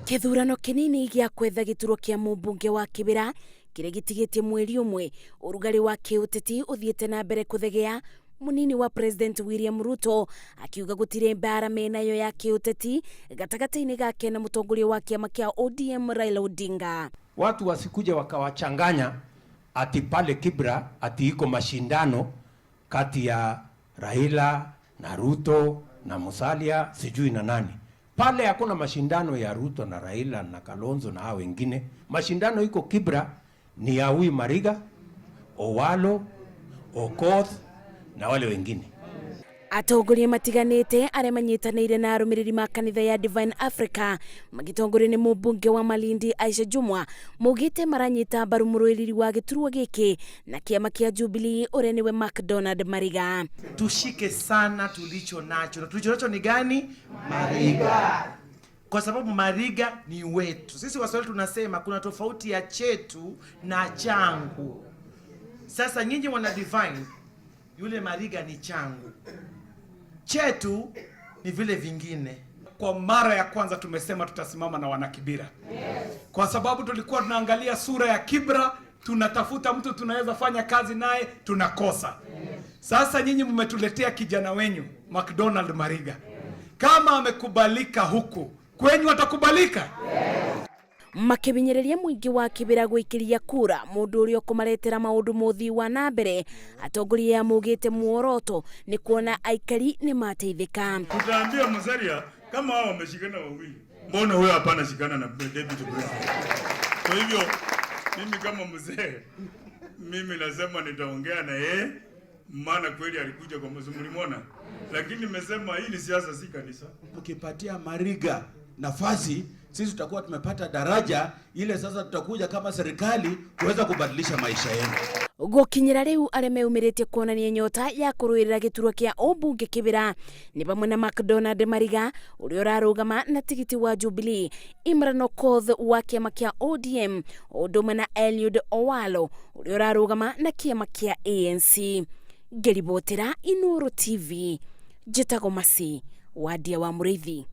Kĩthurano kĩnini gĩa kwetha gĩturwa kĩa mũmbunge wa Kĩbĩra kĩrĩa gĩtigĩtie mweri ũmwe ũrugarĩ wa kĩũteti ũthiĩte na mbere kũthegea. Mũnini wa President William Ruto akiuga gũtirĩ mbara menayo ya kĩũteti gatagatĩ-inĩ gake na mũtongoria wa kĩama kĩa ODM Raila Odinga. Watu wasikuje wakawachanganya ati pale Kibra ati iko mashindano kati ya Raila na Ruto na Musalia sijui na nani. Pale hakuna mashindano ya Ruto na Raila na Kalonzo na hao wengine. Mashindano iko Kibra ni ya huyu Mariga, Owalo, Okoth na wale wengine. Atongoria matiganĩte arĩa manyitanĩire na arũmĩrĩri ma kanitha ya Divine Africa magĩtongorio nĩ mũmbunge wa Malindi Aisha Jumwa maugĩte maranyita mbaru mũrũĩrĩri wa gĩturwa gĩkĩ na kĩama kĩa Jubilee ũrĩa nĩwe McDonald Mariga. Tushike sana tulicho nacho, na tulicho nacho ni gani? Mariga, kwa sababu Mariga ni wetu sisi. Waswahili tunasema kuna tofauti ya chetu na changu. Sasa nyinyi wana Divine, yule Mariga ni changu, chetu ni vile vingine. Kwa mara ya kwanza tumesema tutasimama na wanakibira, kwa sababu tulikuwa tunaangalia sura ya Kibra, tunatafuta mtu tunaweza fanya kazi naye, tunakosa. Sasa nyinyi mmetuletea kijana wenyu McDonald Mariga, kama amekubalika huku kwenyu atakubalika. Makĩmenyereria mũingĩ wa Kĩbĩra gwĩkĩria kura mũndũ ũrĩa ũkũmaretera maũndũ ma ũthii wa na mbere. Atongoria aya maugĩte muoroto nĩ kuona aikari nĩ mateithĩka. Tutaambia Musalia kama hao wameshikana wawili, mbona huyo hapana shikana na deputy president? Kwa hivyo mimi kama mzee, mimi nasema nitaongea na yeye, maana kweli alikuja kwa mzee, mlimwona, lakini nimesema hii ni siasa, si kanisa. Tukipatia Mariga nafasi, sisi tutakuwa tumepata daraja ile. Sasa tutakuja kama serikali kuweza kubadilisha maisha yenu. Gũkinyĩra rĩu arĩa meyumĩrĩtie kuonania nyota ya kũrũĩrĩra gĩturwa kĩa ũmbunge Kĩbĩra nĩ vamwe na McDonald Mariga ũrĩa ũrarũgama na tigiti wa Jubilee, Imran Okoth wa kĩama kĩa ODM, o ũndũ ũmwe na Eliud Owalo ũrĩa ũrarũgama na kĩama kĩa ANC. Ngĩribotera Inuru TV, njĩtagwo Masi Wadia wa Mũrĩithi.